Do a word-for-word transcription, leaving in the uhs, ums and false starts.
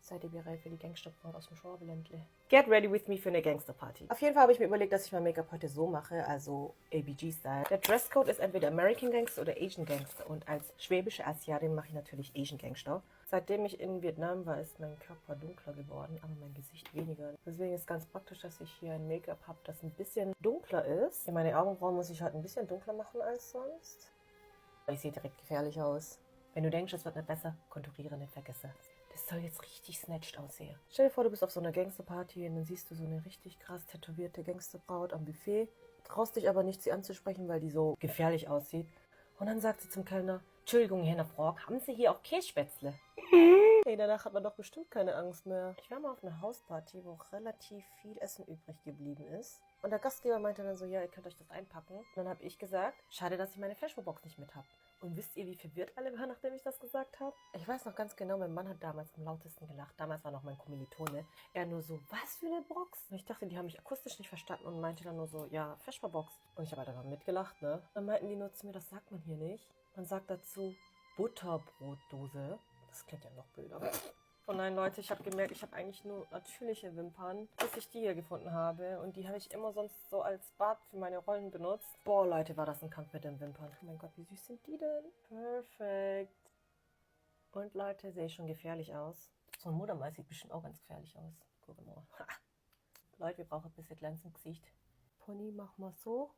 Seid ihr bereit für die Gangsterbraut aus dem Schwabenländle? Get ready with me für eine Gangsterparty. Auf jeden Fall habe ich mir überlegt, dass ich mein Make-up heute so mache, also A B G-Style. Der Dresscode ist entweder American Gangster oder Asian Gangster. Und als schwäbische Asiatin mache ich natürlich Asian Gangster. Seitdem ich in Vietnam war, ist mein Körper dunkler geworden, aber mein Gesicht weniger. Deswegen ist ganz praktisch, dass ich hier ein Make-up habe, das ein bisschen dunkler ist. Ja, meine Augenbrauen muss ich heute ein bisschen dunkler machen als sonst. Ich sehe direkt gefährlich aus. Wenn du denkst, es wird nicht besser, konturiere nicht vergesse. Das soll jetzt richtig snatched aussehen. Stell dir vor, du bist auf so einer Gangsterparty und dann siehst du so eine richtig krass tätowierte Gangsterbraut am Buffet. Traust dich aber nicht, sie anzusprechen, weil die so gefährlich aussieht. Und dann sagt sie zum Kellner: „Entschuldigung, Herr Frog, haben Sie hier auch Kässpätzle?“ Ey, danach hat man doch bestimmt keine Angst mehr. Ich war mal auf einer Hausparty, wo relativ viel Essen übrig geblieben ist. Und der Gastgeber meinte dann so: „Ja, ihr könnt euch das einpacken.“ Und dann habe ich gesagt: „Schade, dass ich meine Fleischerbox nicht mit habe.“ Und wisst ihr, wie verwirrt alle waren, nachdem ich das gesagt habe? Ich weiß noch ganz genau, mein Mann hat damals am lautesten gelacht. Damals war noch mein Kommilitone. Er nur so: „Was für eine Box?“ Und ich dachte, die haben mich akustisch nicht verstanden und meinte dann nur so: „Ja, Fleischerbox.“ Und ich habe halt einfach mitgelacht, ne? Dann meinten die nur zu mir: „Das sagt man hier nicht. Man sagt dazu Butterbrotdose.“ Das klingt ja noch blöder. Oh nein, Leute, ich habe gemerkt, ich habe eigentlich nur natürliche Wimpern, bis ich die hier gefunden habe. Und die habe ich immer sonst so als Bart für meine Rollen benutzt. Boah, Leute, war das ein Kampf mit den Wimpern. Oh mein Gott, wie süß sind die denn? Perfekt. Und Leute, sehe ich schon gefährlich aus? So ein Modermais sieht bestimmt auch ganz gefährlich aus. Guck mal. Ha. Leute, wir brauchen ein bisschen Glanz im Gesicht. Pony, mach mal so.